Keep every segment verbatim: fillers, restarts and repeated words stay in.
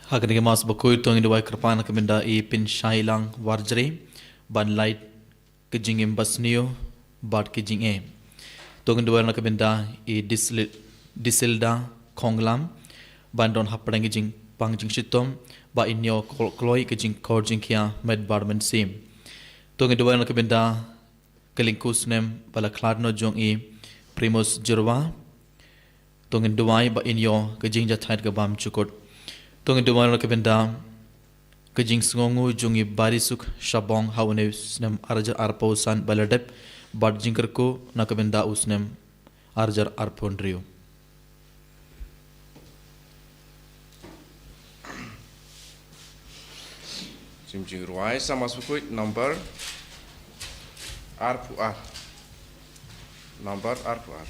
Ha kane ka Mass Bakhuid to ngin duwai kyrpad na ka bynta i Pynshailang Warjri ban lait ka jingim basniew bad ka jingeh. To ngin duwai na ka bynta i Disli-, Disilda Khonglam ban don hapdeng ka jingpang jingshitom ba in ïoh kloi ka jingkor jingkhia met bad mynsiem. To ngin duwai na ka bynta ka lyngkhuh snem ba la khlad noh jong i Primus Jyrwa. To ngin duwai ba in ïoh ka jingjahthait ka bymjukut. To ngin duwai na ka bynta ka jingsngewnguh jong i Barisuk Shabong ha une u snem arhajar arphew san ba la dep bad jingkyrkhu na ka bynta u snem arhajar arphew hynriew. Jing jingrwai sa Mass Bakhuid number arphew ar. Number arphew ar.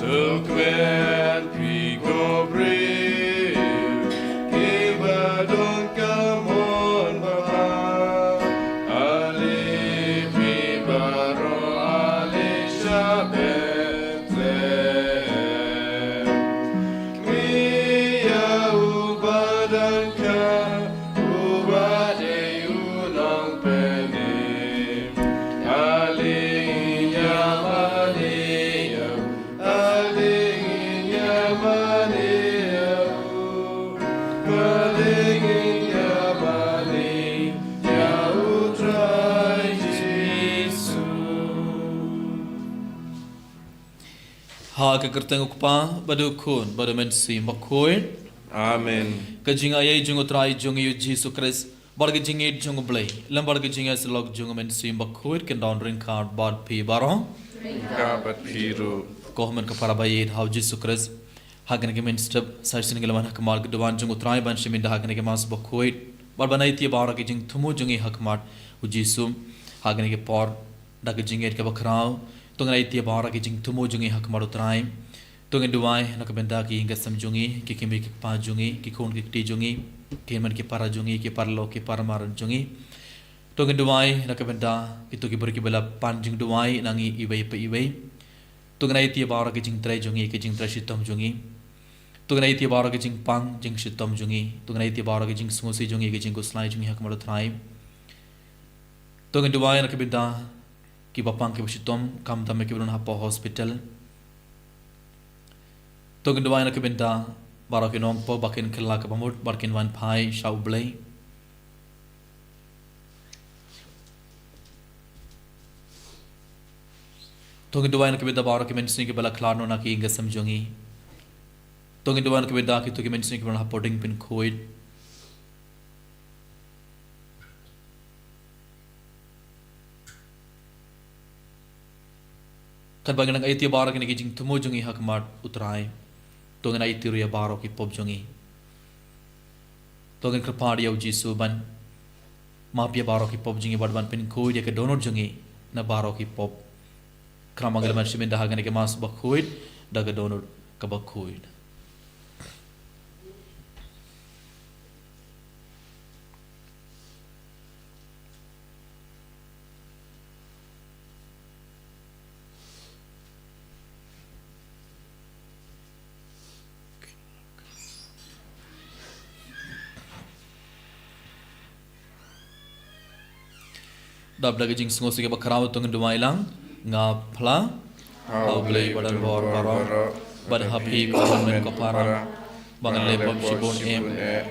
To kmen phi ko briew kiba don ka mon ba bha, ale phi baroh ale sha Bethlehem. Ïa uba dang kha, uba dei u nongpynim. Ale ïa mane ïa u, ale ïa mane ïa u, ale ïa mane ïa u Trai Jisu. Ha ka kyrteng u Kpa, bad u Khun, bad u Mynsiem Bakhuid. Amen. Ka jingaiei jong u Trai jong ngi u Jisu Khrist, bad ka jingïeit jong u Blei, lem bad ka jingïasyllok jong u Mynsiem Bakhuid, kin don ryngkat bad phi baroh. Ryngkat bad phi ruh. Ko hynmen ko para ba ïeit ha u Jisu Khrist. Ha kane ka mynstep, sa shisien ngi la wan ha khmat ka duwan jong u Trai ban shim ïa ka ha kane ka Mass Bakhuid. Bad ban aiti ïa baroh ki jingthmu jong ngi ha khmat u Jisu. Ha kane ka por, da ka jingïeit kaba khraw. To ngin aiti ïa baroh ki jingthmu jong ngi ha khmat u Trai. To ngin duwai na ka bynta ki ïing ki sem jong ngi, ki kmie ki kpa jong ngi, ki khun ki kti jong ngi, ki hynmen ki para jong ngi, ki paralok ki para madan jong ngi. To ngin duwai na ka bynta kito ki briew kiba la pan jingduwai na ngi iwei pa iwei. To ngin aiti ïa baroh ki jingtrei jong ngi, ki jingtrei shitom jong ngi. To ngin aiti ïa baroh ki jingpang jingshitom jong ngi. To ngin aiti ïa baroh ki jingsngewsih jong ngi, ki jingkhuslai jong ngi ha khmat u Trai. To ngin duwai na ka bynta kiba pang kiba shitom, khamtam ïa kiba don hapoh hospital. To ngin duwai na ka bynta baroh ki nongpop ba kin kylla kaba mut bad kin wan phai sha u Blei. To ngin duwai na ka bynta baroh ki mynsiem kiba la khlad noh na ki ïing ki sem jong ngi. To ngin duwai na ka bynta kito ki mynsiem kiba la hapoh dieng pynkhuid. Katba ngi nang aiti ïa baroh kine ki jingthmu jong ngi ha khmat u Trai. To ngin aiti ruh ïa baroh ki pop jong ngi. To ngin kyrpad ïa u Jisu ban map ïa baroh ki pop jong ngi bad ban pynkhuid ïa ka dohnud jong ngi na baroh ki pop. Khnang ba ngin lah ban shim ïa ka ha kane ka Mass Bakhuid da ka dohnud kaba khuid. Dap da ka jingsngewsih kaba khraw to ngin duwai lang. Nga phla ha u Blei Badan Bor baroh, bad ha phi ko hynmen ko para, ba ngan leh pop shibun eh,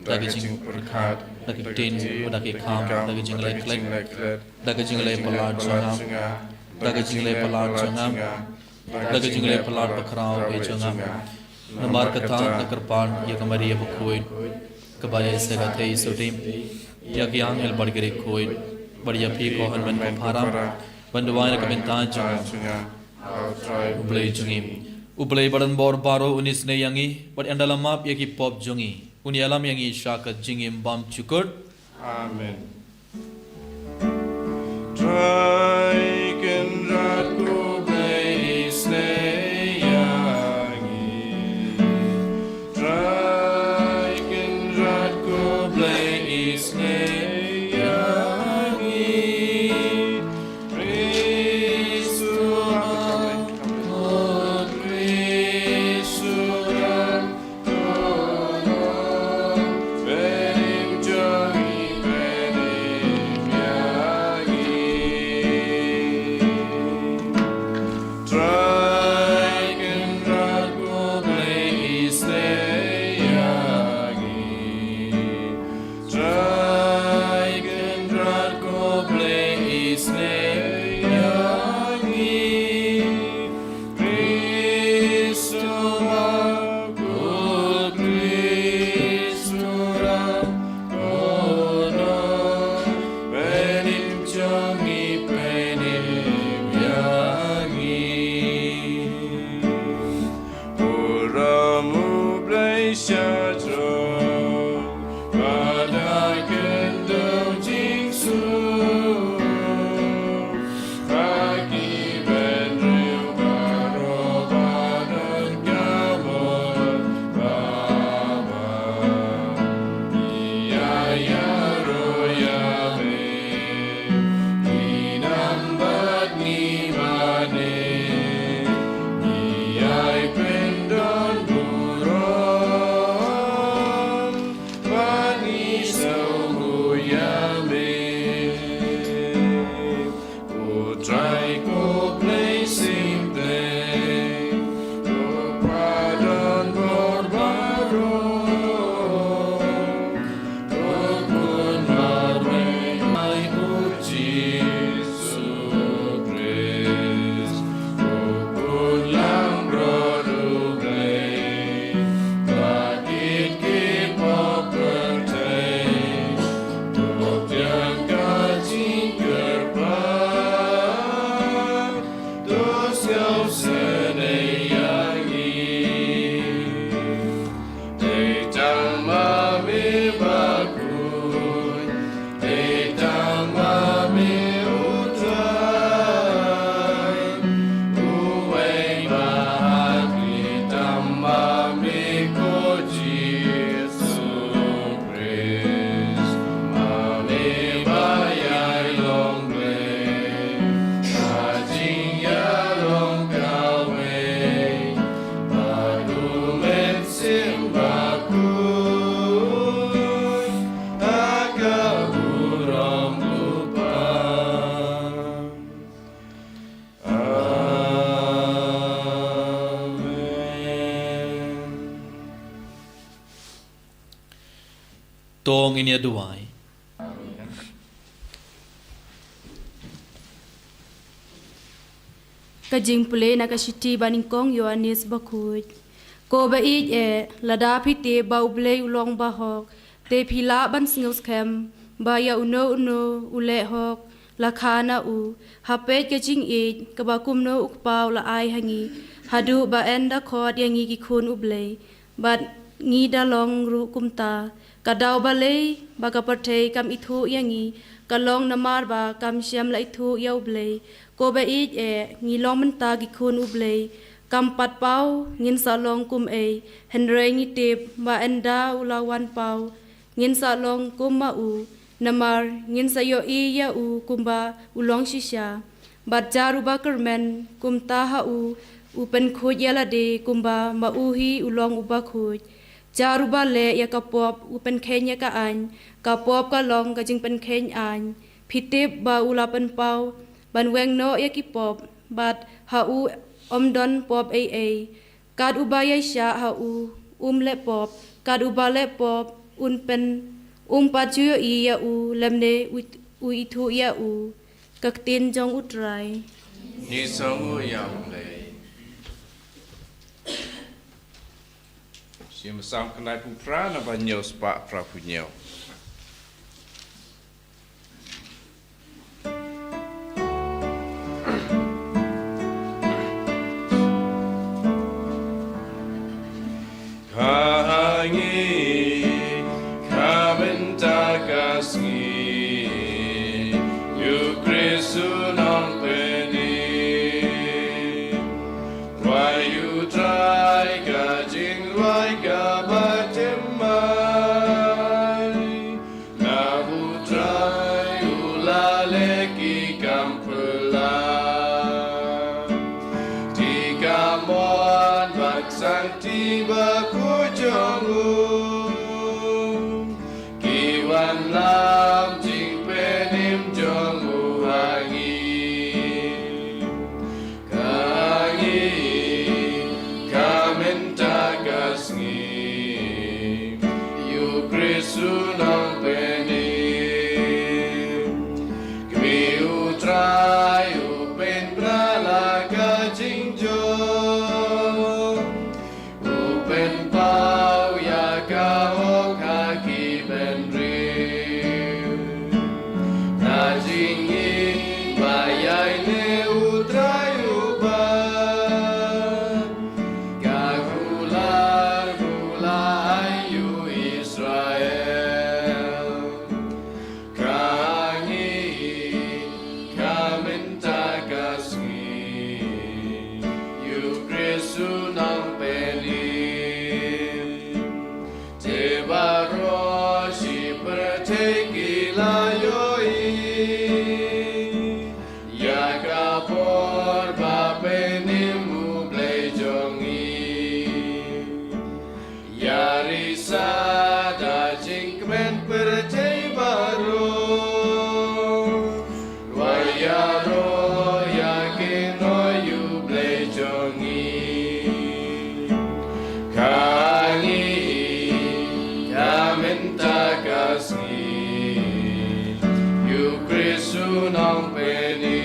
da ka jingpyrkhat, da ka ktien, da ka kam, da ka jingleh klet, da ka jingleh palat jong nga, da ka jingleh palat jong nga, da ka jingleh palat bakhraw eh jong nga. Namar kata nga kyrpad ïa ka Maria bakhuid, kaba ïeit sa ka thei suti, ïa ki angel bad ki riewkhuid, bad ïa phi ko hynmen ko para, ban duwai na ka bynta jong u Blei jong ngi. U Blei Badan Bor baroh un isynei ïa ngi, bad ynda la map ïa ki pop jong ngi, un ïalam ïa ngi sha ka jingim bymjukut. Amen. Trai Kynrad ko Blei isynei ïa ngi. Trai Kynrad ko Blei To ngin ïa duwai. Ka jingpule na ka shithi ba nyngkong Ïoannis bakhuid. Ko ba ïeit eh, lada phi tip ba U Blei u long ba hok, te phi lah ban sngewskhem ba ïa uno uno u leh hok, la kha na u. Ha peit ka jingïeit kaba kumno U Kpa u la ai ha ngi, haduh ba yn da khot ïa ngi ki khun U Blei. Bad ngi da long ruh kumta. Ka daw balei ba ka pyrthei kam ithuh ïa ngi, ka long namar ba kam shym la ithuh ïa U Blei. Ko ba ïeit eh, ngi long mynta ki khun U Blei. Kam pat paw ngin sa long kum ei, hynrei ngi tip ba ynda u la wan paw, ngin sa long kum ma u, namar ngin sa ïohi ïa u kumba u long shisha. Bad jar uba kyrmen kumta ha u, u pynkhuid ïa lade kumba ma u hi u long uba khuid. Jar uba leh ïa ka pop u pynkheiñ ïa ka aiñ, ka pop ka long ka jingpynkheiñ aiñ. Phi tip ba u la pynpaw ban weng noh ïa ki pop, bad ha u ym don pop ei ei. Kat uba ïaishah ha u, um leh pop, kat uba leh pop, un pyn, um pat ju ïohi ïa u, lymne u, u ithuh ïa u. Ka ktien jong U Trai. Ngi sngewnguh ïa U Blei. Sim Salm khyndai phew phra, na ba hynñiew spah phra phew hynñiew. Ka ha ngi, ka mynta ka sngi, U Khrist u nongpynim. Rwai U Trai ka jingrwai kaba thymmai. Na U Trai u la leh ki kam phylla. Te ka mon bad ka sangti bakhuid jong u, ki wanlam jingpynim jong u ha ngi. Ka ha ngi, ka mynta ka sngi, U Khrist u nongpynim. Kmie U Trai u pynbna la ka jingjop, u pynpaw ïa ka hok ha ki bynriew. Na jingim ba ïaineh U Trai u ban, ka kular kular ïa u Israel. Ka ha ngi, ka mynta ka sngi, U Khrist u nongpynim. Te baroh shi pyrthei ki la ïohi ïa ka bor ba pynim U Blei jong ngi. Ïa risa da jingkmen pyrthei baroh. Rwai ïaroh ïa ki nongïaroh U Blei jong ngi. Ka ha ngi, ka mynta ka sngi, U Khrist u nongpynim.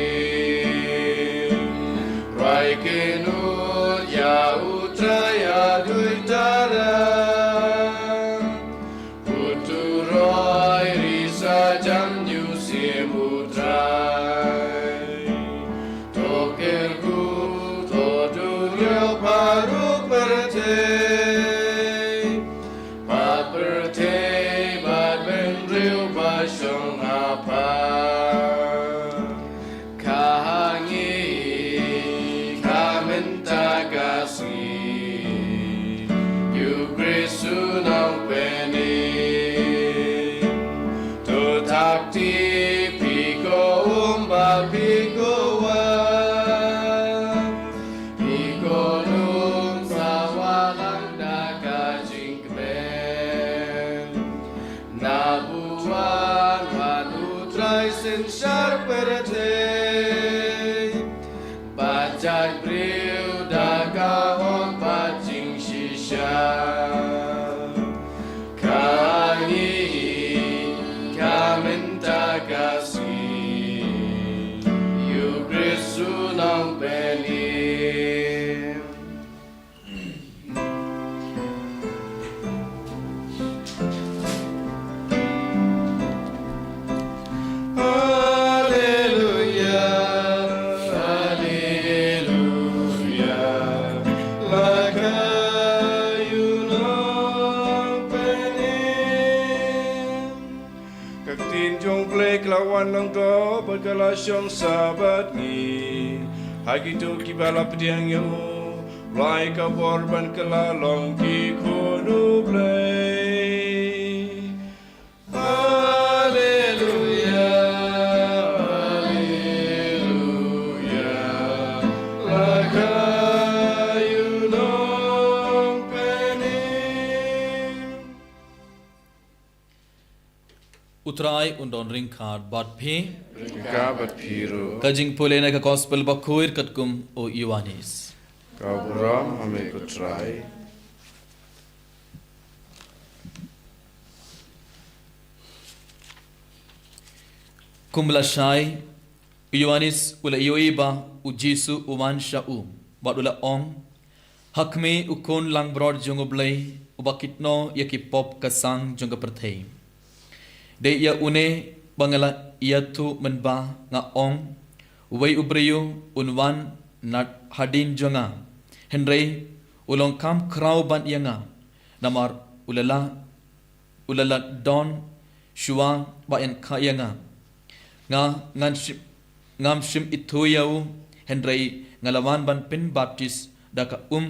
Rwai kynnoh ïa U Trai haduh tara. Utu roi risa jam ñiewsim U Trai. To kyrkhu, to duriaw baroh pyrthei. Bad pyrthei bad bynriew ba shong hapoh. Ka ha ngi, ka mynta ka sngi, U Khrist u nongpynim. To thap kti phi ko um bad phi ko wan. Phi ko nu La ka ïoh nongpynim. Ka ktien jong U Blei ka la wan long doh bad ka la shong sah bad ngi. Ha kito kiba la pdiang ïa u, la ai ka bor ban kylla long ki khun U Blei. Haleluya, haleluya, la ka ïoh nongpynim. U Trai un don ryngkat bad phi. Ryngkat bad phi ruh. Ka jingpule na ka Gospel bakhuid katkum u Ïoannis. Ka burom ha me ko Trai. Kumba la shai, u Ïoannis u la ïohi ba u Jisu u wan sha u, bad u la ong, ha khmih u Khun langbrot jong U Blei, uba kit noh ïa ki pop ka sang jong ka pyrthei. Dei ïa une ba nga la ïathuh mynba nga ong, uwei u briew un wan na hadien jong nga, hynrei u long kham khraw ban ïa nga, namar u la la u la la don shuwa ba ïeng kha ïa nga. Nga ngan shim, ngam shym ithuh ïa u, hynrei nga la wan ban pynbaptis da ka um,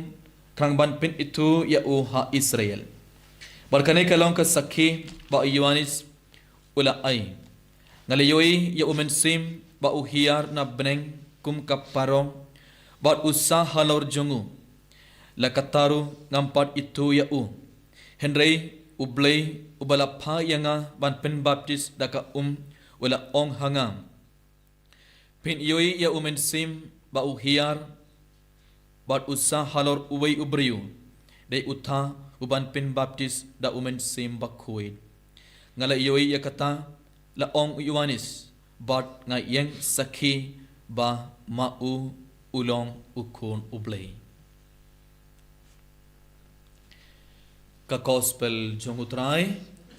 thrang ban pynithuh ïa u ha Israel. Bad kane ka long ka sakhi ba u Ïoannis u la ai. Nga la ïohi ïa u Mynsiem ba u hiar na bneng kum ka parong, bad u sah halor jong u. La katta ruh ngam pat ithuh ïa u. Hynrei U Blei uba la phah ïa nga ban pynbaptis da ka um u la ong ha nga, phin ïohi ïa u Mynsiem ba u hiar, bad u sah halor uwei u briew, dei uta uban pynbaptis da u Mynsiem Bakhuid. Nga la ïohi ïa kata la ong u Ïoannis, bad nga ïeng sakhi ba ma u u long u Khun U Blei. Ka Gospel jong U Trai.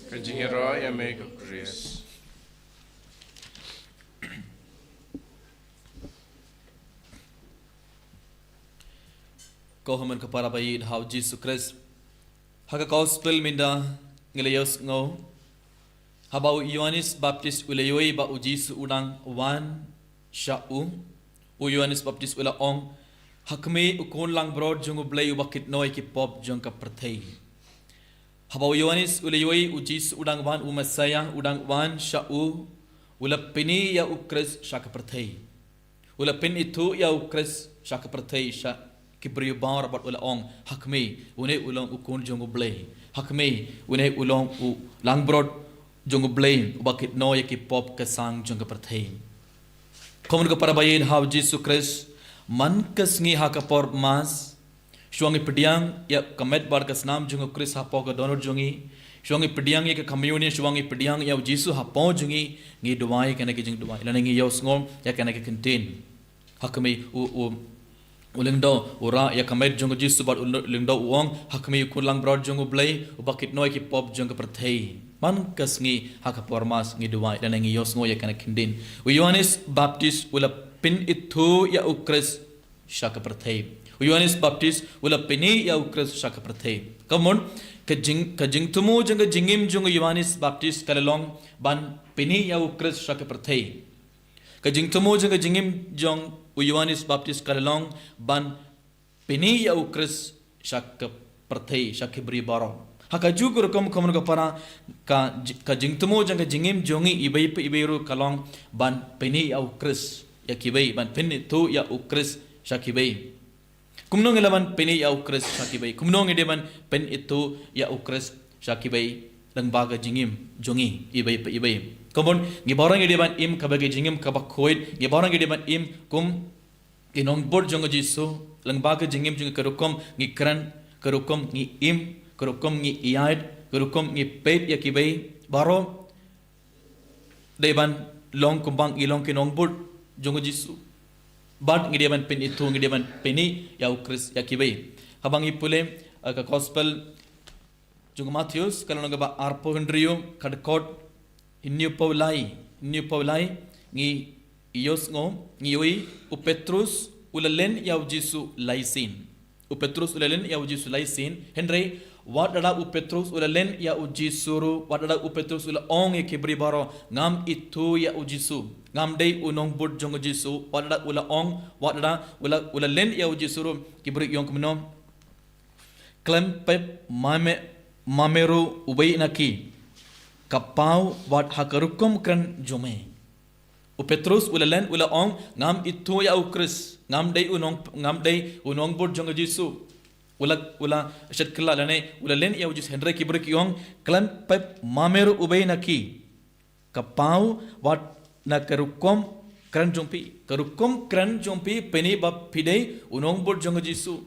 Ka jingïaroh ïa me ko Khrist. Ko hynmen ko para ba ïeit ha u Jisu Khrist. Ha ka Gospel mynta ngi la ïohsngew, haba u Ïoannis Baptis u la ïohi ba u Jisu u dang wan sha u, u Ïoannis Baptis u la ong, ha khmih u Khun langbrot jong U Blei uba kit noh ïa ki pop jong ka pyrthei. Haba u Ïoannis u la ïohi u Jisu u dang wan, u Messaïah u dang wan sha u, u la pyni ïa u Khrist sha ka pyrthei. U la pynithuh ïa u Khrist sha ka pyrthei, sha ki briew baroh, bad u la ong, ha khmih, une u long u Khun jong U Blei. Ha khmih, une u long u langbrot jong U Blei, uba kit noh ïa ki pop ka sang jong ka pyrthei. Ko hynmen ko para ba ïeit ha u Jisu Khrist, man ka sngi ha ka por Mass, shuwa ngi pdiang ïa ka met bad ka snam jong u Khrist hapoh ka dohnud jong ngi, shuwa ngi pdiang ïa ka Communion, shuwa ngi pdiang ïa u Jisu hapoh jong ngi, ngi duwai kane ka jingduwai, lane ngi ïohsngew ïa kane ka kyntien. Ha khmih u, u, u lyngdoh u rah ïa ka met jong u Jisu bad u lyngdoh u ong, ha khmih u Khun langbrot jong U Blei, uba kit noh ïa ki pop jong ka pyrthei. Man ka sngi ha ka por Mass ngi duwai, lane ngi ïohsngew ïa kane ka kyntien. U Ïoannis Baptis u la pynithuh ïa u Khrist sha ka pyrthei. U Ïoannis Baptis u la pyni ïa u Khrist sha ka pyrthei. Kumno, ka jing, ka jingthmu jong ka jingim jong u Ïoannis Baptis ka la long ban pyni ïa u Khrist sha ka pyrthei. Ka jingthmu jong ka jingim jong u Ïoannis Baptis ka la long ban pyni ïa u Khrist sha ka pyrthei, sha ki briew baroh. Ha kajuh ka rukom, ko hynmen ko para, ka ji-, ka jingthmu jong ka jingim jong ngi iwei pa iwei ruh ka long ban pyni ïa u Khrist ïa kiwei, ban pynithuh ïa u Khrist sha kiwei. Kumno ngi lah ban pyni ïa u Khrist sha kiwei? Kumno ngi dei ban pynithuh ïa u Khrist sha kiwei lyngba ka jingim jong ngi iwei pa iwei? Kumno ngi baroh ngi dei ban im kaba ka jingim kaba khuid, ngi baroh ngi dei ban im kum ki nongbud jong u Jisu, lyngba ka jingim jong ngi, ka rukom ngi kren, ka rukom ngi im, ka rukom ngi ïaid, ka rukom ngi peit ïa kiwei baroh. Dei ban long kumba ngi long ki nongbud jong u Jisu. Bad ngi dei ban pynithuh, ngi dei ban pyni ïa u Khrist ïa kiwei. Haba ngi pule, eh, ka Gospel jong u Mathaios, ka lynnong kaba arphew hynriew, ka dkhot hynñiewphew lai, hynñiewphew lai, ngi ïohsngew, ngi ïohi u Petrus U la len ïa u Jisu lai sien. U Petrus u la len ïa u Jisu lai sien, hynrei wat la u Petrus u la len ïa u Jisu ruh, wat la u Petrus u la ong ïa ki briew baroh, ngam ithuh ïa u Jisu. Ngam dei u nongbud jong u Jisu, wat la u la ong, wat la u la, u la len ïa u Jisu ruh, ki briew ïong kumno. Khlem pep ma me, ma me ruh uwei na ki, ka paw wat ha ka rukom kren jong me. U Petrus u la len u la ong, ngam ithuh ïa u Khrist, ngam dei u nong, ngam dei u nongbud jong u Jisu. U la, u la shet kylla lane u la len ïa u Jisu, hynrei ki briew ki ong, khlem pep ma me ruh uwei na ki, ka paw wat na ka rukom kren jong phi. Ka rukom kren jong phi, pyni ba phi dei u nongbud jong u Jisu.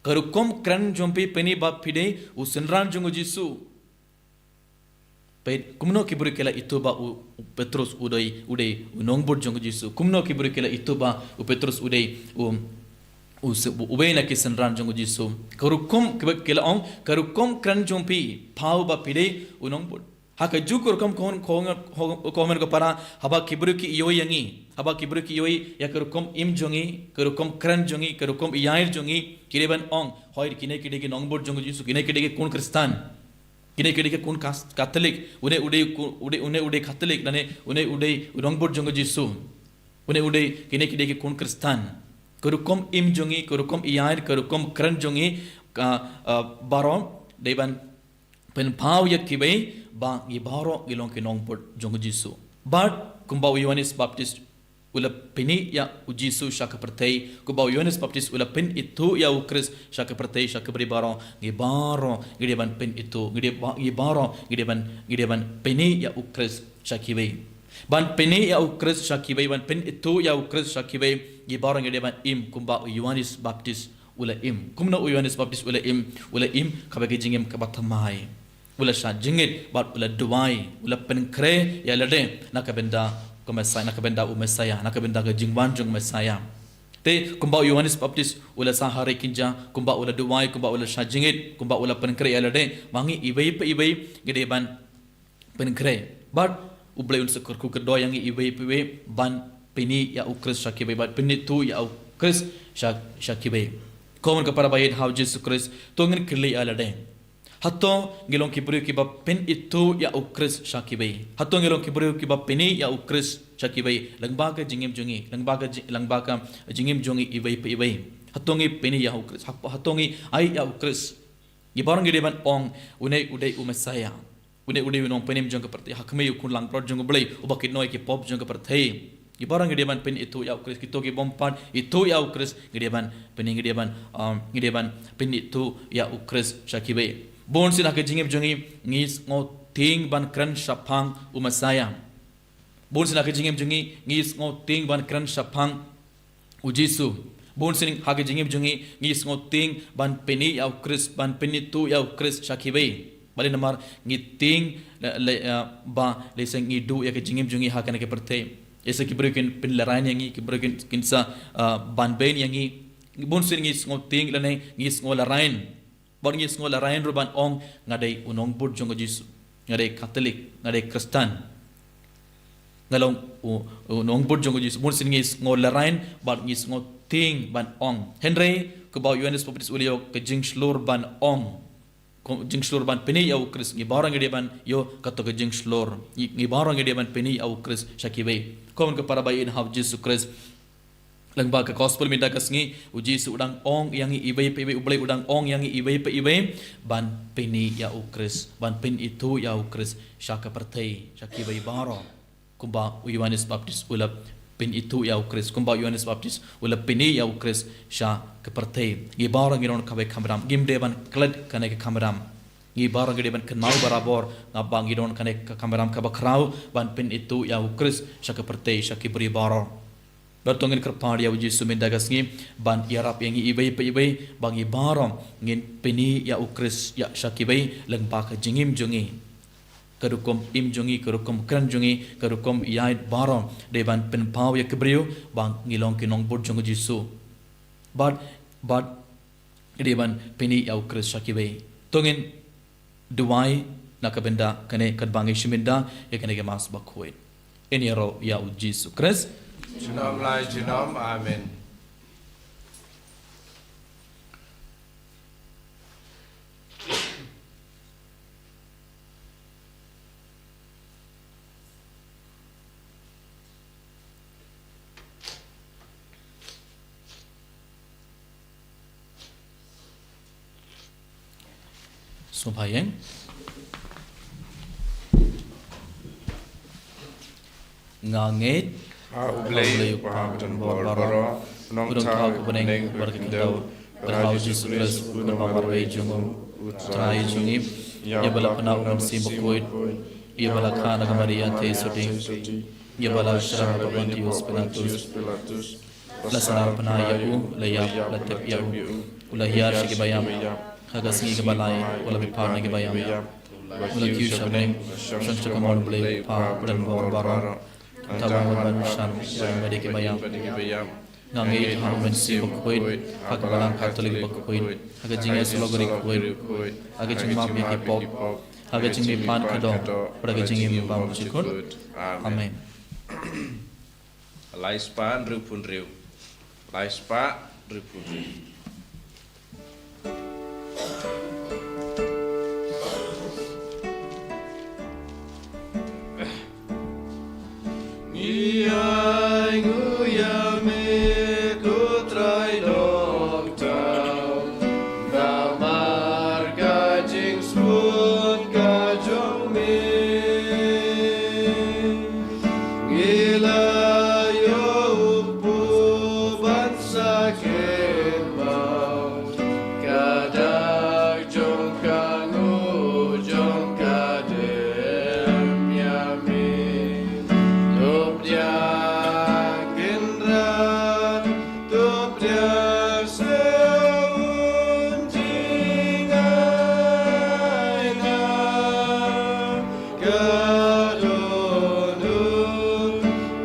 Ka rukom kren jong phi, pyni ba phi dei u synran jong u Jisu. Peit kumno ki briew ki la ithuh ba u, u Petrus u dei, u dei u nongbud jong u Jisu. Kumno ki briew ki la ithuh ba u Petrus u dei u, u se-, u, uwei na ki synran jong u Jisu. Ka rukom ki briew ki la ong, ka rukom kren jong phi, paw ba phi dei u nongbud. Ha kajuh ka rukom, ko, ko, ko, ko, ko para, haba ki briew ki ïohi ïa ngi, haba ki briew ki ïohi ïa ka rukom im jong ngi, ka rukom kren jong ngi, ka rukom ïaid jong ngi, ki dei ban ong, hooid kine ki dei ki nongbud jong u Jisu, kine ki dei ki khun Khristan. Kine ki dei ki khun Kas-, Katholik, une u dei ku-, u dei, une u dei Katholik, lane une u dei u nongbud jong u Jisu. Une u dei, kine ki dei ki khun Khristan. Ka rukom im jong ngi, ka rukom ïaid, ka rukom kren jong ngi, ka, ah, baroh, dei ban pynpaw ïa kiwei ba ngi baroh ngi long ki nongbud jong u Jisu. Bad kumba u Ïoannis Baptist u la pyni ïa u Jisu sha ka pyrthei, kumba u Ïoannis Baptist u la pynithuh ïa u Khrist sha ka pyrthei, sha ki briew baroh, ngi baroh ngi dei ban pynithuh, ngi dei ba-, ngi baroh ngi dei ban, ngi dei ban pyni ïa u Khrist sha kiwei. Ban pyni ïa u Khrist sha kiwei, ban pynithuh ïa u Khrist sha kiwei, ngi baroh ngi dei ban im kumba u Ïoannis Baptist u la im. Kumno u Ïoannis Baptist u la im? U la im kaba ka jingim kaba thymmai. U la shah jingngeit bad u la duwai, u la pynkhreh ïa lade na ka bynta ka Messaïah, na ka bynta u Messaïah, na ka bynta ka jingwan jong u Messaïah. Te kumba u Ïoannis Baptist u la sah ha ri kynja, kumba u la duwai, kumba u la shah jingngeit, kumba u la pynkhreh ïa lade, ma ngi iwei pa iwei ngi dei ban pynkhreh. Bad U Blei un sa kyrkhu kyrdoh ïa ngi iwei pa iwei ban pyni ïa u Khrist sha kiwei, ban pynithuh ïa u Khrist sha, sha kiwei. Ko mon ka para ba ïeit ha u Jisu Khrist, to ngin kylli ïa lade, hato ngi long ki briew kiba pynithuh ïa u Khrist sha kiwei? Hato ngi long ki briew kiba pyni ïa u Khrist sha kiwei lyngba ka jingim jong ngi, lyngba ka ji-, lyngba ka jingim jong ngi iwei pa iwei? Hato ngi pyni ïa u Khrist? Hap-, hato ngi ai ïa u Khrist? Ngi baroh ngi dei ban ong, une u dei u Messaïah. Une u dei u nongpynim jong ka pyrthei, ha khmih u khun langbrot jong U Blei uba kit noh ïa ki pop jong ka pyrthei. Ngi baroh ngi dei ban pynithuh ïa u Khrist, kito ki bym pat ithuh ïa u Khrist, ngi dei ban pyni, ngi dei ban, um, ngi dei ban pynithuh ïa u Khrist sha kiwei. Bun sien ha ka jingim jong ngi ngi sngewtieng ban kren shaphang u Messaïah. Bun sien ha ka jingim jong ngi ngi sngewtieng ban kren shaphang u Jisu. Bun sien ha ka jingim jong ngi ngi sngewtieng ban pyni ïa u Khrist, ban pynithuh ïa u Khrist sha kiwei. Balei? Namar ngi tieng, le, le, eh, ba lehse ngi duh ïa ka jingim jong ngi ha kane ka pyrthei. Lehse ki briew kin pynlehraiñ ïa ngi, ki briew kin, kin sa, eh, banbeiñ ïa ngi. Bun sien ngi sngewtieng lane ngi sngewlehraiñ. Bad ngi sngewlehraiñ ruh ban ong, nga dei u nongbud jong u Jisu, nga dei Katholik, nga dei Khristan, nga long u, u nongbud jong u Jisu. Bun sien ngi sngewlehraiñ bad ngi sngewtieng ban ong. Hynrei kumba u Ïoannis Baptist u la ïoh ka jingshlur ban ong. Ka jingshlur ban pyni ïa u Khrist, ngi baroh ngi dei ban ïoh kato ka jingshlur. Ngi, ngi baroh ngi dei ban pyni ïa u Khrist sha kiwei. Ko mon ka para ba ïeit ha u Jisu Khrist, lyngba ka gospel mynta ka sngi, u Jisu u dang ong ïa ngi iwei pa iwei, U Blei u dang ong ïa ngi iwei pa iwei ban pyni ïa u Khrist, ban pynithuh ïa u Khrist sha ka pyrthei, sha kiwei baroh. Kumba u Ïoannis Baptist u la pynithuh ïa u Khrist, kumba u Ïoannis Baptist u la pyni ïa u Khrist sha ka pyrthei. Ngi baroh ngi don kawei ka kamram, ngim dei ban klet kane ka kamram. Ngi baroh ngi dei ban kynmaw barabor, namar ba ngi don kane ka kamram kaba khraw ban pynithuh ïa u Khrist sha ka pyrthei, sha ki briew baroh. Bad to ngin kyrpad ïa u Jisu mynta ka sngi ban ïarap ïa ngi iwei pa iwei ba ngi baroh ngin pyni ïa u Khrist ïa sha kiwei lyngba ka jingim jong ngi. Ka rukom im jong ngi, ka rukom kren jong ngi, ka rukom ïaid baroh dei ban pynpaw ïa ki briew ba ngi long ki nongbud jong u Jisu. Bad, bad ngi dei ban pyni ïa u Khrist sha kiwei. To ngin duwai na ka bynta kane, katba ngi shim bynta ïa kane ka Mass bakhuid. Ngin ïaroh ïa u Jisu Khrist. Junom la junom, amen. Sngewbha ïeng. Nga ngeit ha U Blei, U Kpa badonbor baroh, U Nongthaw ka bneng bad ka khyndew, bad ha U Jisu Khrist u kynmaw marwei jong u, U Trai jong ngi, ïa uba la pynah U Mynsiem Bakhuid, ïa uba la kha na ka Maria Theisotti, ïa uba la shah ha Pontius Pilatus, la sngewbha ïa u, la ïap, la tep ïa u, u la hiar sha kiba ïap, ha ka sngi kaba lai u la bipat na kiba ïap, u la kiew sha bneng, u shong sha kamon U Blei U Kpa badonbor baroh. Nangta un wan ban bishar ïa ki mei bad ïa kiba ïap. Nga ngeit ha U Mynsiem Bakhuid, ha ka Balang Katholik bakhuid, ha ka jingïasyllok ri khuid, ha ka jingmap ïa ki pop, ha ka jingmihpat khadduh, bad ha ka jingim bymjukut. Amen. Lai spah hynriewphew hynriew. Lai spah hynriewphew hynriew. Ngi ainguh ïa me ko Trai Nongthaw, namar ka jingsmut ka jong me. Ngi la ïoh u kpu ban sa kynmaw ka dak jong ka nguh jong ka dem ïa me. To pdiang Kynrad, to pdiang sa un jingai na ka dohnud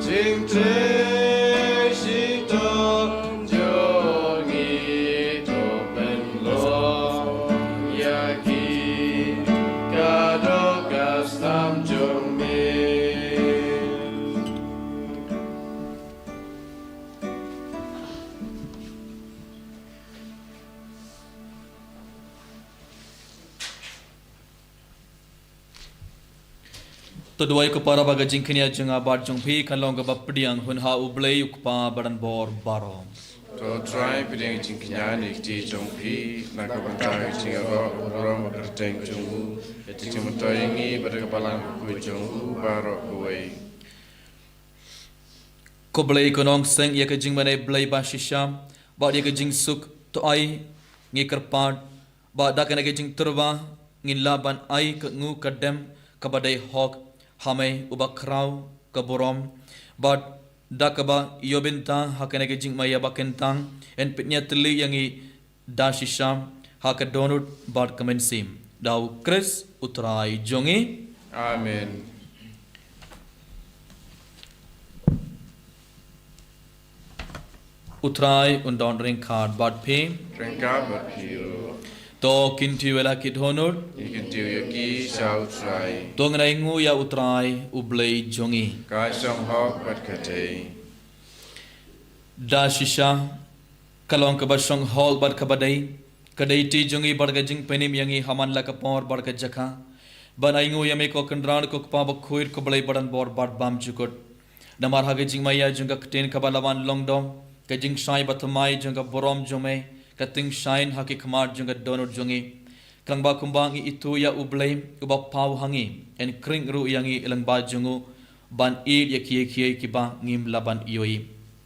jingtrei shitom jong ngi, to pynlong ïa ki ka doh ka snam jong me. To duwai ko para ba ka jingkñia jong nga bad jong phi kan long kaba pdiang hun ha U Blei U Kpa badonbor baroh. To Trai pdiang jingkñia na ki kti jong phi na ka bynta ka jingïaroh u burom u kyrteng jong u, ka jingmyntoi ïa ngi bad ka balang bakhuid jong u baroh kawei. Ko Blei ko nongseng ïa ka jingmane Blei ba shisha bad ïa ka jingsuk, to ai ngi kyrpad ba da kane ka jingtyrwa ngin lah ban ai ka nguh ka dem kaba dei hok ha me uba khraw ka burom, bad da kaba ïoh bynta ha kane ka jingmaïa ba kyntang yn pynïatylli ïa ngi da shisha ha ka dohnud bad ka mynsiem, da U Khrist U Trai jong ngi. Amen. U Trai un don ryngkat bad phi. Ryngkat bad phi ruh. To kyntiew ïa la ki dohnud. Ngi kyntiew ïa ki sha U Trai. To ngin ainguh ïa U Trai U Blei jong ngi. Ka shong hok bad ka dei. Da shisha ka long kaba shong hok bad kaba dei, ka dei ti jong ngi bad ka jingpynim ïa ngi ha man la ka por bad ka jaka ban ainguh ïa me ko Kynrad ko Kpa bakhuid ko Blei badonbor bad bymjukut. Namar ha ka jingmaïa jong ka ktien kaba la wan long doh, ka jingshai ba thymmai jong ka burom jong me ka tyngshaiñ ha ki khmat jong ka dohnud jong ngi. Khnang ba kumba ngi ithuh ïa U Blei uba paw ha ngi, yn khring ruh ïa ngi lyngba jong u ban ïeit ïa kiei kiei kiba ngim lah ban ïohi.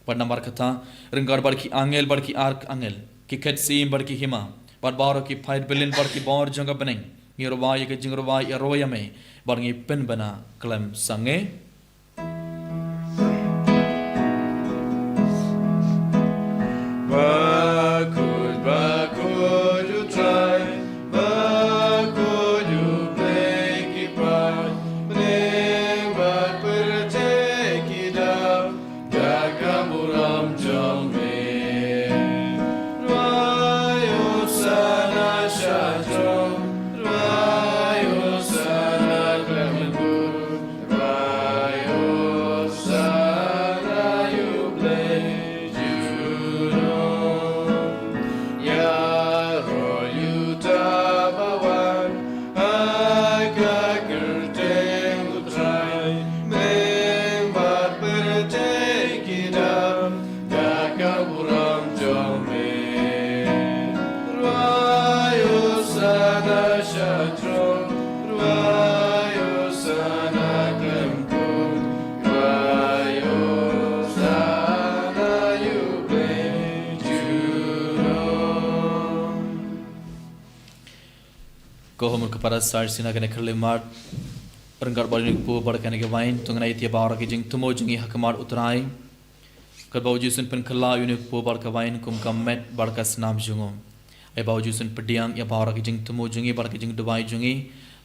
Bad namar kata, ryngkat bad ki angel bad ki arkangel, ki khet syiem bad ki hima, bad baroh ki paid billion bad ki bor jong ka bneng, ngi rwai ïa ka jingrwai ïaroh ïa me bad ngi pynbna khlem sangeh. Bakhuid, bakhuid U Trai, bakhuid U Blei ki paidbneng bad pyrthei ki dap da ka burom jong me. Rwai Hosana sha jrong, rwai Hosana khlem kut, rwai Ko hum ka para sar sina kane kyrle mart. Ryngkat bad ïa une u kpu bad kane ka wain, to ngin ai ïa baroh ki jingthmu jong ngi ha khmat u Trai. Katba u Jisu un pynkylla ïa une u kpu bad ka wain kum ka met bad ka snam jong u, ai ba u Jisu un pdiang ïa baroh ki jingthmu jong ngi bad ki jingduwai jong ngi,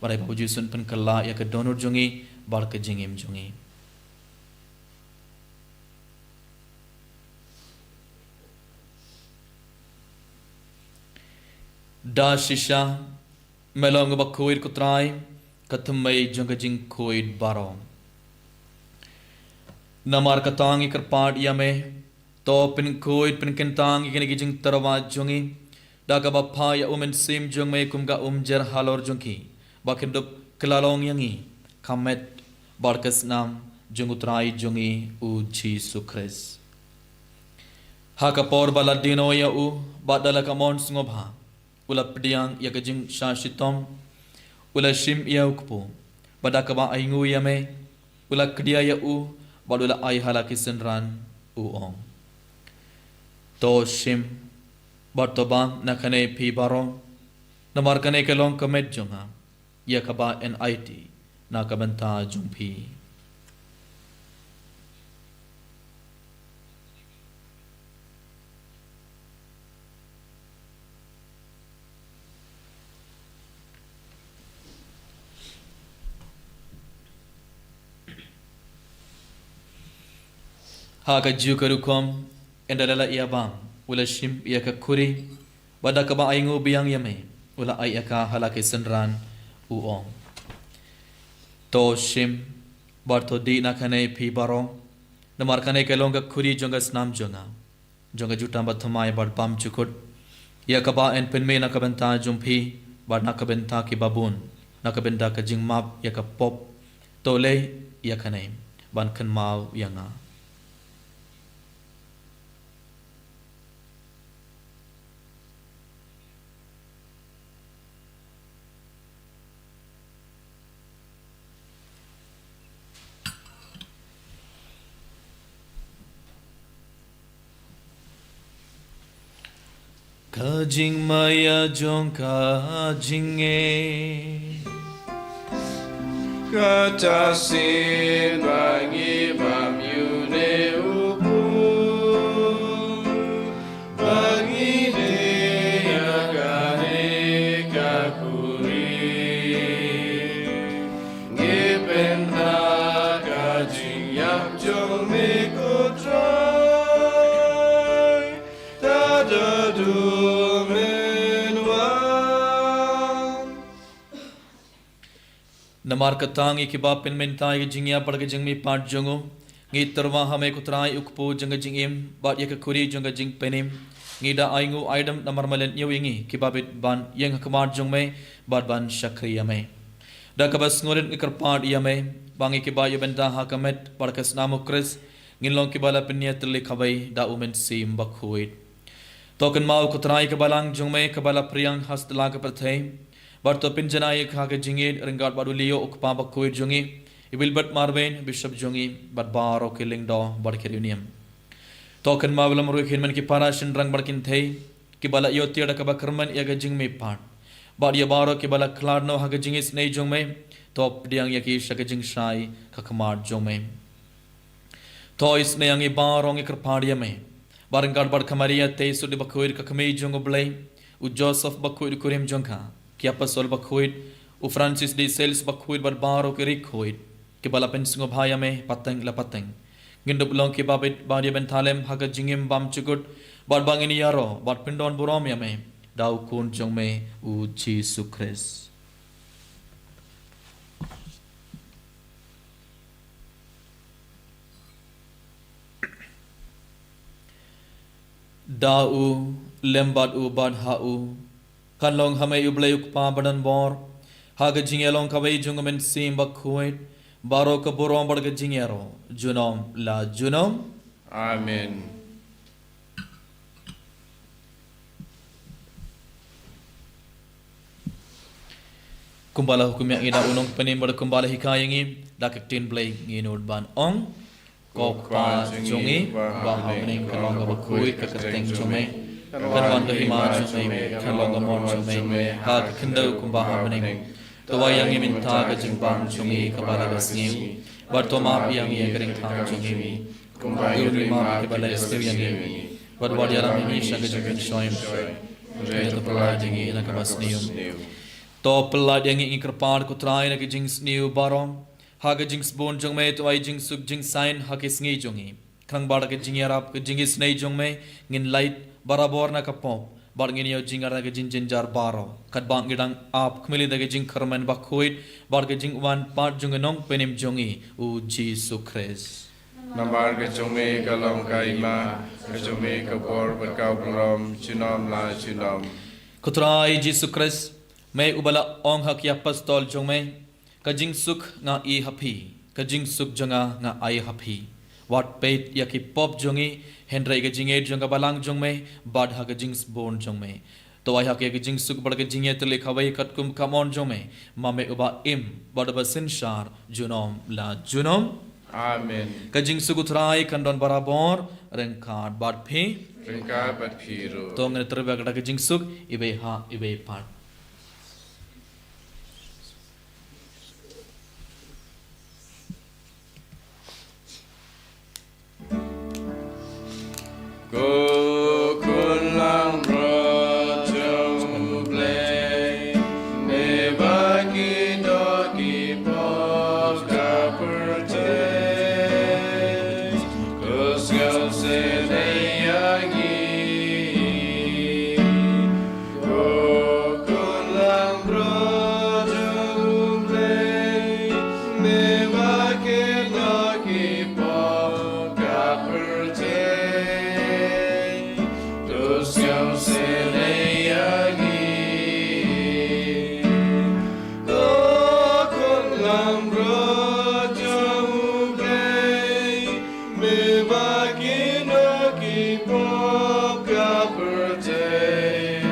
bad ai ba u Jisu un pynkylla ïa ka dohnud jong ngi bad ka jingim jong ngi. Da shisha, me long uba khuid ko Trai, ka thymmei jong ka jingkhuid baroh. Namar kata ngi kyrpad ïa me, to pynkhuid pynkyntang ïa kine ki jingtyrwa jong ngi, da kaba phah ïa u Mynsiem jong me kum ka umjer halor jong ki, ba kin dup kylla long ïa ngi ka met bad ka snam jong u Trai jong ngi u Jisu Khrist. Ha ka por ba la die noh ïa u, bad da la ka mon sngewbha, u la pdiang ïa ka jingshah shitom, u la shim ïa u kpu, bad da kaba ainguh ïa me, u la kdia ïa u, bad u la ai ha la ki synran, u ong: To shim, bad to bam na kane phi baroh, namar kane ka long ka met jong nga, ïa kaba yn aiti na ka bynta jong phi. Ha kajuh ka rukom, ynda la ïa bam, u la shim ïa ka khuri, bad da kaba ainguh biang ïa me, u la ai ïa ka ha la ki synran, u ong: To shim, bad to dih na kane phi baroh, namar kane ka long ka khuri jong ka snam jong nga, jong ka jutang bathymmai bad bymjukut, ïa kaba yn pynmih na ka bynta jong phi bad na ka bynta ki babun, na ka bynta ka jingmap ïa ka pop. To leh ïa kane ban kynmaw ïa nga. Ka jingmaïa jong ka jingngeit. Kata shisien ba ngi bam ïa une u kpu, ba ngi dih ïa kane ka khuri, ngi pynbna ka jingïap jong me ko Trai, tad haduh men wan. Namar kata ngi kiba pynmynta ïa ka jingïap bad ka jingmihpat jong u, ngi tyrwa ha me ko Trai u kpu jong ka jingim, bad ïa ka khuri jong ka jingpynim. Ngi da ainguh aidem namar me leh ïa ngi kiba bit ban ïeng ha khmat jong me, bad ban shakri ïa me. Da kaba sngewrit ngi kyrpad ïa me, ba ngi kiba ïa bynta ha ka met bad ka snam u Khrist, ngin long kiba la pynïatylli kawei da u Mynsiem Bakhuid. To kynmaw ko Trai ka balang jong me kaba la phriang ha satlak ka pyrthei, bad to pynjanai ïa ka ha ka jingïeit ryngkat bad u Leo u kpa bakhuid jong ngi, i Wilbert Marwein bishop jong ngi, bad baroh ki lyngdoh bad ki riewniam. To kynmaw lem ruh ïa ki hynmen ki para shynrang bad kynthei, kiba la ïoh tiar da kaba kyrmen ïa ka jingmihpat, bad ïa baroh kiba la khlad noh ha ka jingisynei jong me, to pdiang ïa ki sha ka jingshai ha khmat jong me. To isynei ïa ngi baroh ngi kyrpad ïa me, ba ryngkat bad ka Maria Theisotti bakhuid ka kmie jong u Blei, u Joseph bakhuid u kurim jong ka, ki apostol bakhuid, u Francis de Sales bakhuid bad baroh ki riewkhuid, kiba la pynsngewbha ïa me pateng la pateng, ngin dup long kiba bit ban ïa bynta lem ha ka jingim bymjukut, bad ba ngin ïaroh bad pyndonburom ïa me da u Khun jong me u Jisu Khrist. Da u, lem bad u, bad ha u, kan long ha me u Blei u Kpa badonbor, ha ka jingïalong kawei jong u Mynsiem Bakhuid, baroh ka burom bad ka jingïaroh junom la junom. Amen. Kumba la hukum ïa ngi da u Nongpynim bad kumba la hikai ïa ngi da ka ktien Blei, ngin nud ban ong: Ko Kpa jong ngi ba ha bneng, ka long kaba khuid ka kyrteng jong me. Kan wan ka hima jong me, kan long ka mon jong me ha ka khyndew kumba ha bneng. To ai ïa ngi mynta ka jingbam jong ngi kaba la ka sngi, bad to map ïa ngi ïa ka ringtang jong ngi, kumba ngi ruh ngi map ïa kiba la sniew ïa ngi. Bad wat ïalam ïa ngi sha ka jingpynshoi, hynrei to pyllait ïa ngi na kaba sniew. To pyllait ïa ngi, ngi kyrpad ko Trai, na ka jingsniew baroh. Ha ka jingsbun jong me to ai jingsuk jingsaiñ ha ki sngi jong ngi. Khnang ba da ka jingïarap ka jingisynei jong me ngin lait barabor na ka pop, bad ngin ïoh jingïarap na ka jingjynjar baroh, katba ngi dang ap khmih lynti da ka jingkyrmen bakhuid bad ka jingwan pat jong u Nongpynim jong ngi, u Jisu Khrist. Namar ka jong me ka long ka hima, ka jong me ka bor bad ka burom, junom la junom. Ko Trai Jisu Khrist, me uba la ong ha ki apostol jong me, ka jingsuk nga ai ha phi, ka jingsuk jong nga nga ai ha phi. Wat peit ïa ki pop jong ngi, hynrei ka jingïeit jong ka balang jong me, bad ha ka jingsbun jong me. To ai ha ki ka jingsuk bad ka jingïeit tylli kawei katkum ka mon jong me, ma me uba im bad uba synshar junom la junom. Amen. Ka jingsuk u Trai kan don barabor ryngkat bad phi. Ryngkat bad phi ruh. To ngin trei bad ka jingsuk iwei ha iwei pat. Ko khun langbrot jong U Blei, me ba ki doh ki pop ka pyrthei, to sngewsynei ïa ngi. Ko khun langbrot jong U Blei, me ba ki doh ki pop ka pyrthei, to sngewsynei ïa ngi. Ko khun langbrot jong U Blei, me ba ki doh ki pop ka pyrthei,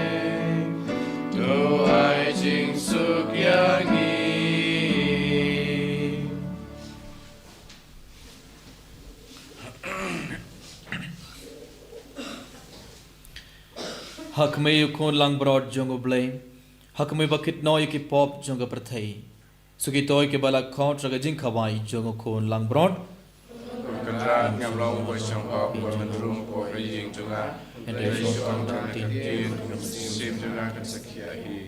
to ai jingsuk ïa ngi. Ha khmih u khun langbrot jong U Blei, ha khmih ba kit noh ïa ki pop jong ka pyrthei. Sa kito kiba la khot sha ka jingkhawai jong u khun langbrot. Ko Kynrad, ngam long uba shong pop, uba men rung hapoh ka ïing jong nga, hynrei shu ong tang ka ktien, ka mynsiem jong nga kan sa khia hi.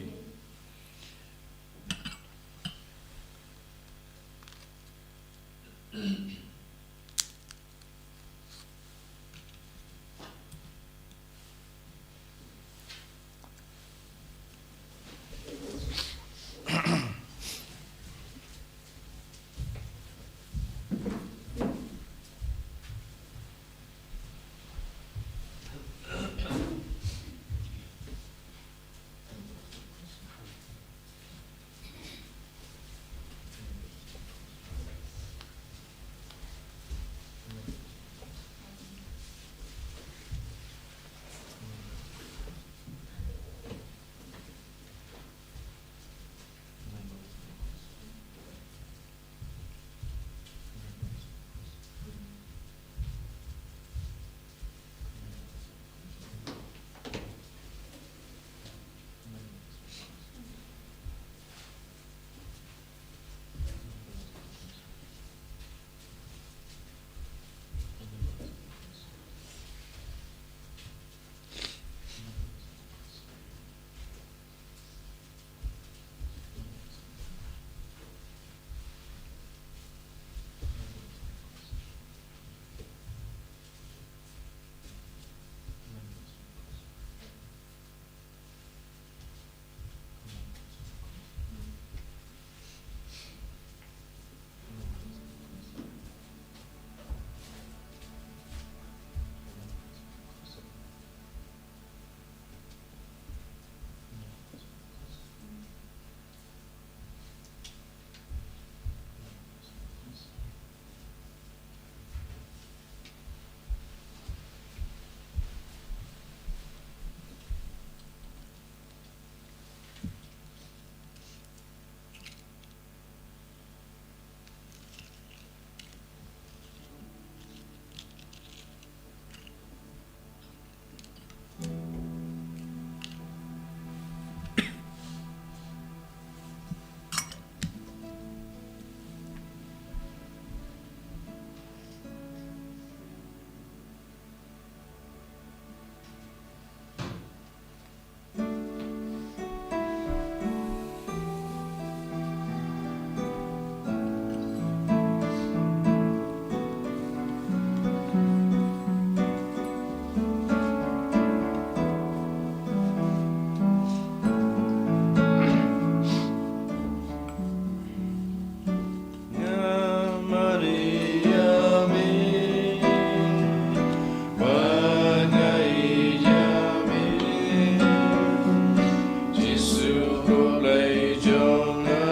Ko Blei jong nga,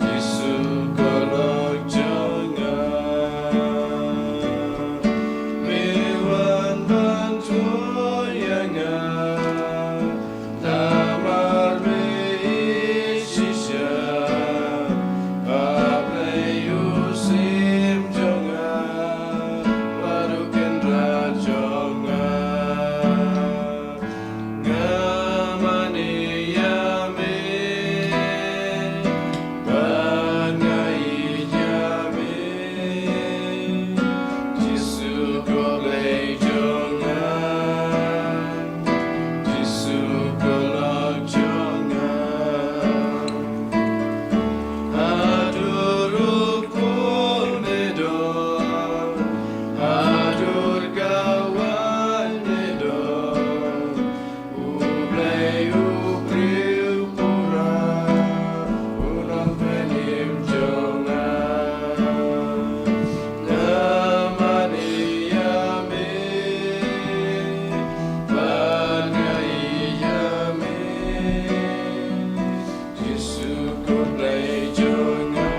Jisu ko lok jong nga. Me wan ban thoh ïa nga, namar me ïeit shisha. Ko Blei u Syiem jong nga, bad u Kynrad jong nga. Nga mane ïa me, bad nga ïeit ïa me. Jisu ko Blei jong nga, Jisu ko lok jong nga. Haduh rukom me don, haduh kawei me don. U Blei u briew pura, u nongpynim jong nga. Nga mane ïa me, bad nga ïeit ïa me. Jisu ko Blei jong nga,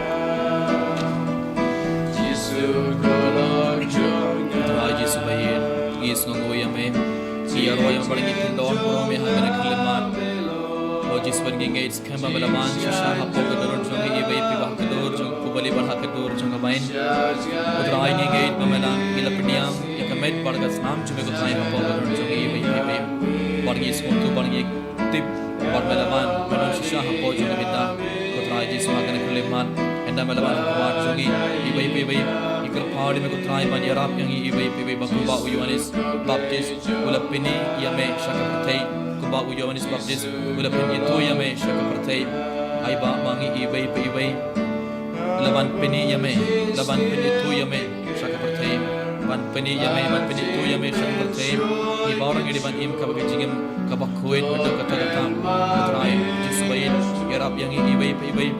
Jisu ko lok jong nga. Trai Jisu ba ïeit, ngi sngewnguh ïa me. Ngi ïaroh ïa me bad ngi kyndon burom ïa me ha kane ka khyllipmat. O Jisu, ngi ngeit skhem ba me la wan shisha hapoh ka dur jong ngi iwei pa iwei, ha ka dur jong u Blei bad ha ka dur jong ka baiñ. O Trai, ngi ngeit ba me la, ngi la pdiang ïa ka met bad ka snam jong me ko Trai hapoh ka dur jong ngi iwei pa iwei. Bad ngi sngewthuh bad ngi tip ba me la wan ban long shisha hapoh jong ka bynta ko Trai Jisu ha kane ka khyllipmat. Ynda me la wan ha khmat jong ngi iwei pa iwei, ngi kyrpad ïa me ko Trai ban ïarap ïa ngi iwei pa iwei ba kumba u Ïoannis Baptist u la pyni ïa me sha ka pyrthei, kumba u Ïoannis Baptist u la pynithuh ïa me sha ka pyrthei. Ai ba ma ngi iwei pa iwei la ban pyni ïa me, la ban pynithuh ïa me sha ka pyrthei. Ban pyni ïa me, ban pynithuh ïa me sha ka pyrthei. Ngi baroh ngi dei ban im kaba ka jingim kaba khuid haduh katta katta. Ko Trai Jisu ba ïeit, ïarap ïa ngi iwei pa iwei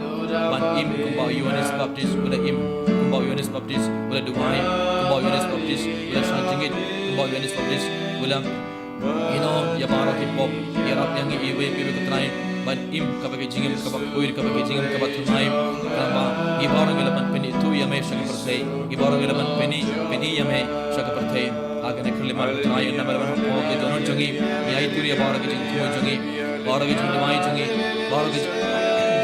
ban im kumba u Ïoannis Baptist u la im, kumba u Ïoannis Baptist u la duwai, kumba u Ïoannis Baptist u la shah jingngeit, kumba u Ïoannis Baptist u la ïehnoh ïa baroh ki pop. Ïarap ïa ngi iwei pa iwei ko Trai ban im kaba ka jingim kaba khuid, kaba ka jingim kaba thymmai. Khnang ba ngi baroh ngi lah ban pynithuh ïa me sha ka pyrthei, ngi baroh ngi lah ban pyni, pyni ïa me sha ka pyrthei. Ha kane ka khyllipmat ko Trai, ynda me la wan hapoh ka dohnud jong ngi, ngi aiti ruh ïa baroh ki jingthmu jong ngi, baroh ki jingduwai jong ngi, baroh ki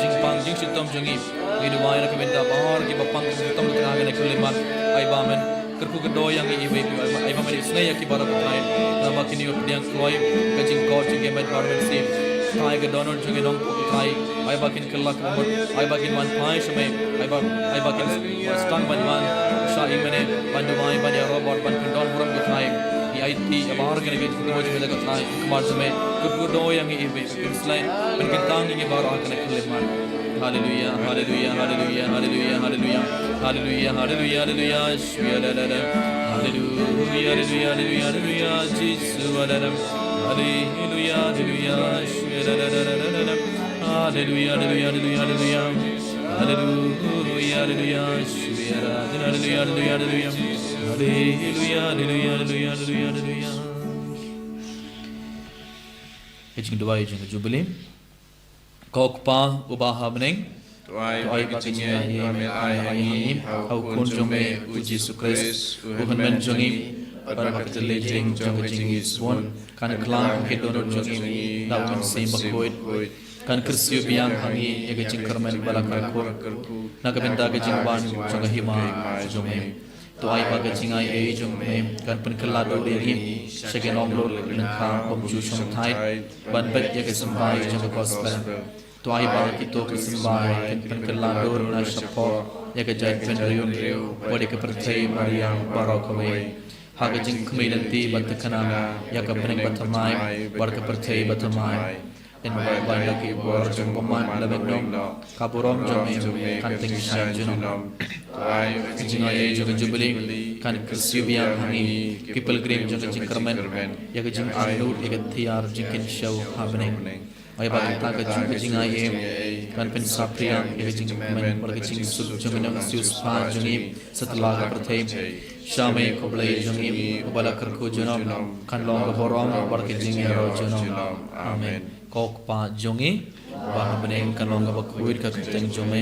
jingpang jingshitom jong ngi. Ngi duwai na ka bynta baroh kiba pang jingshitom ko Trai ha kane ka khyllipmat. Ai ba men kyrkhu kyrdoh ïa ngi iwei pa iwei, ai ba men isynei ïa ki baroh ko Trai. Namar ba kine ki pdiang kloi ka jingkor jingkmen baroh men shisien. Trai ka dohnud jong ki nongpop ko Trai, ai ba kin kylla ka bamut, ai ba kin wan phai sha me, ai ba, ai ba kin sdang ban wan sha ïing mane ban duwai, ban ïaroh bad ban kyndon burom ko Trai. Ngi aiti ïa baroh kine ki jingthmu jong me ko Trai, kumba jong me kyrkhu kyrdoh ïa ngi iwei. Pynsleh, pynkyntang ïa ngi baroh ha kane ka khyllipmat. Haleluya, haleluya, haleluya, haleluya, haleluya. Haleluya, haleluya, haleluya, shwi la la la. Haleluya, haleluya, haleluya, haleluya, Jisu la la la. Haleluya, haleluya, shwi la la la la la la. Haleluya, haleluya, haleluya, haleluya. Haleluya, haleluya, shwi la la la, haleluya, haleluya, haleluya. Haleluya, haleluya, haleluya, haleluya, haleluya. Ka jingduwai jong ka Jubili. Ko Kpa uba ha bneng, to ai ba ka jingaiei ba me la ai ha ngi ha u Khun jong me u Jisu Khrist, u Hynmen jong ngi, bad ba ka jingïeit jong ka jingïeit sbun kan kylla ha ki dohnud jong ngi da u Mynsiem Bakhuid. Kan kyrsiew biang ha ngi ïa ka jingkyrmen ba la kyrkhu na ka bynta ka jingwan jong ka hima jong me. To ai ba ka jingaiei jong me kan pynkylla dur ïa ngi sha ki nonglor lyngkha bym ju shongthait ban beit ïa ka symbai jong ka gospel. To ai ba kito ki symbai kan pynkylla dur na shapoh ïa ka jaitbynriew bad ïa ka pyrthei mariang baroh kawei, ha ka jingkhmih lynti ban tyngkhuh ïa ka bneng bathymmai bad ka pyrthei bathymmai. Ynda ba da ki bor jong u bymman la bynriew, ka burom jong me kan tyngshaiñ junom. Ka jingaiei jong ka Jubili kan kyrsiew biang ha ngi ki pilgrim jong ka jingkyrmen ïa ka jingangnud ïa ka tiar jingkynshew ha bneng. Ai ba kata ka jong ka jingaiei kan pynsaphriang ïa ka jingkmen bad ka jingsuk jong ki nongsiewspah jong ngi satlak ka pyrthei. Sha me ko Blei jong ngi uba la kyrkhu junom, kan long ka burom bad ka jingïaroh junom. Amen. Ko Kpa jong ngi ba ha bneng, kan long kaba khuid ka kyrteng jong me.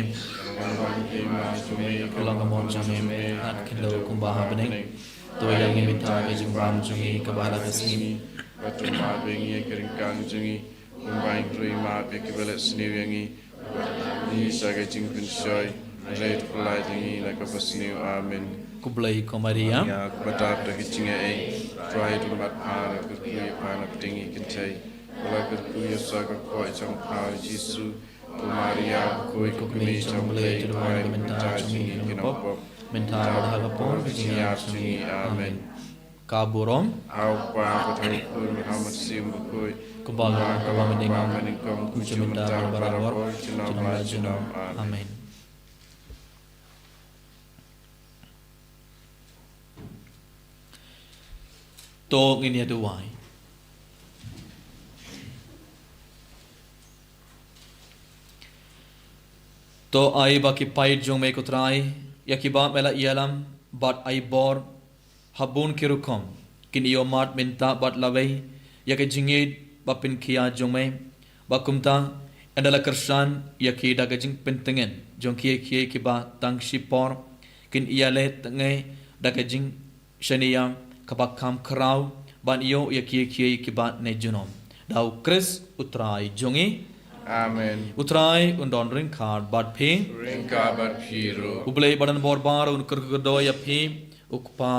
Kan long ka mon jong me, kat khyndew kumba ha bneng. To ïa ngi mynta ka jingbam jong ngi kaba ha la ka sngi. Bad to map ïa ngi ka ryngkat jong ngi, kumba ngi ruh ngi map ïa kiba leh sniew ïa ngi. Bad to ïoh ngi sha ka jingpynshoi, hynrei to pynlait ïa ngi na kaba sniew. Amen. Khublei ko Maria, ïa kaba dap da ka jingaiei, U Trai u don bad pha, la kyrkhu ïa pha na pdeng ki kynthei. Ba la kyrkhu ïa sa ka kpoh jong pha u Jisu. Ko Maria bakhuid, ko Kmie jong U Blei, to duwai namar mynta jong ngi ki nongpop, mynta bad ha ka por ka jingïap jong ngi. Amen. Ka burom ha U Kpa bad ha U Khun bad ha U Mynsiem Bakhuid, kumba ka long mynnyngkong, kumjuh mynta bad barabor, junom la junom. Amen. To ngin ïa duwai. To ai ba ki paid jong me ko Trai, ïa kiba me la ïalam bad ai bor ha bun ki rukom, kin ïohmad mynta bad lawei ïa ka jingïeit ba pynkhia jong me. Ba kumta, ynda la kyrshan ïa ki da ka jingpyntngen jong kiei kiei kiba tang shipor, kin ïaleh tngen da ka jingshaniah kaba kham khraw ban ïoh ïa kiei kiei kiba ne junom. Da U Khrist U Trai jong ngi. Amen. U Trai un don ryngkat bad phi. Ryngkat bad phi ruh. U Blei ba don bor baroh un kyrkhu kyrdoh ïa phi, U Kpa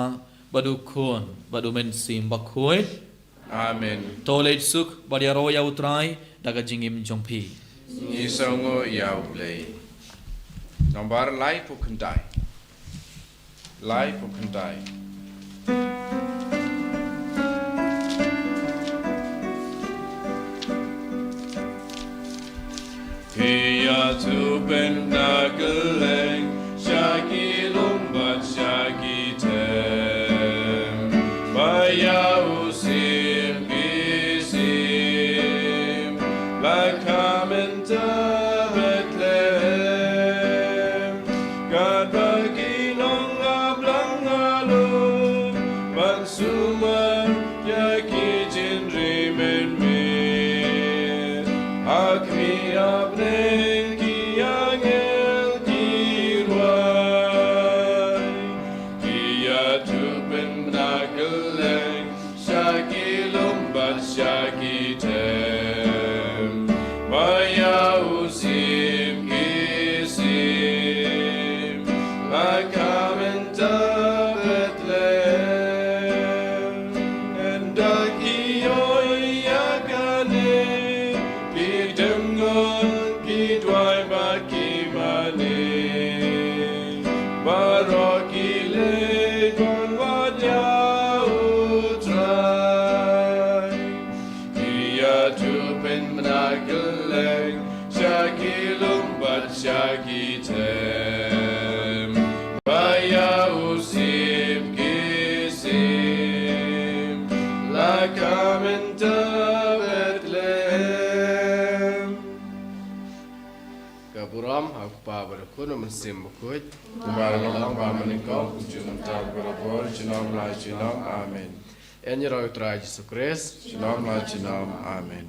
bad U Khun bad U Mynsiem Bakhuid. Amen. To leit suk bad ïaroh ïa U Trai da ka jingim jong phi. Ngi sngewnguh ïa U Blei. Nombar laiphew khyndai. Laiphew khyndai. Phi ïathuh pynbna kylleng sha ki lum bad sha ki them, ba ïa u sim ki sim la kha mynta Bethlehem, katba ki nonghap lang halor ban sumar ïa ki jingri mynmiet. Ha khmih ha bneng ki angel ki rwai, ki ïathuh pynbna kylleng sha ki lum bad sha ki them, ba ïa u sim ki sim la kha mynta Bethlehem. Ynda ki ïohi ïa kane, ki dem ngon, ki duwai bad ki mane. Baroh ki leit ban wad ïa U Trai. Ki ïathuh pynbna kylleng sha ki lum bad sha ki them, ba ïa u sim ki sim la kha mynta Bethlehem. Ka burom ha U Kpa bad U Khun bad U Mynsiem Bakhuid, kumba ka long mynnyngkong, kumjuh mynta, barabor, junom la junom. Amen. Ïaroh ïa U Trai Jisu Khrist. Junom la junom. Amen.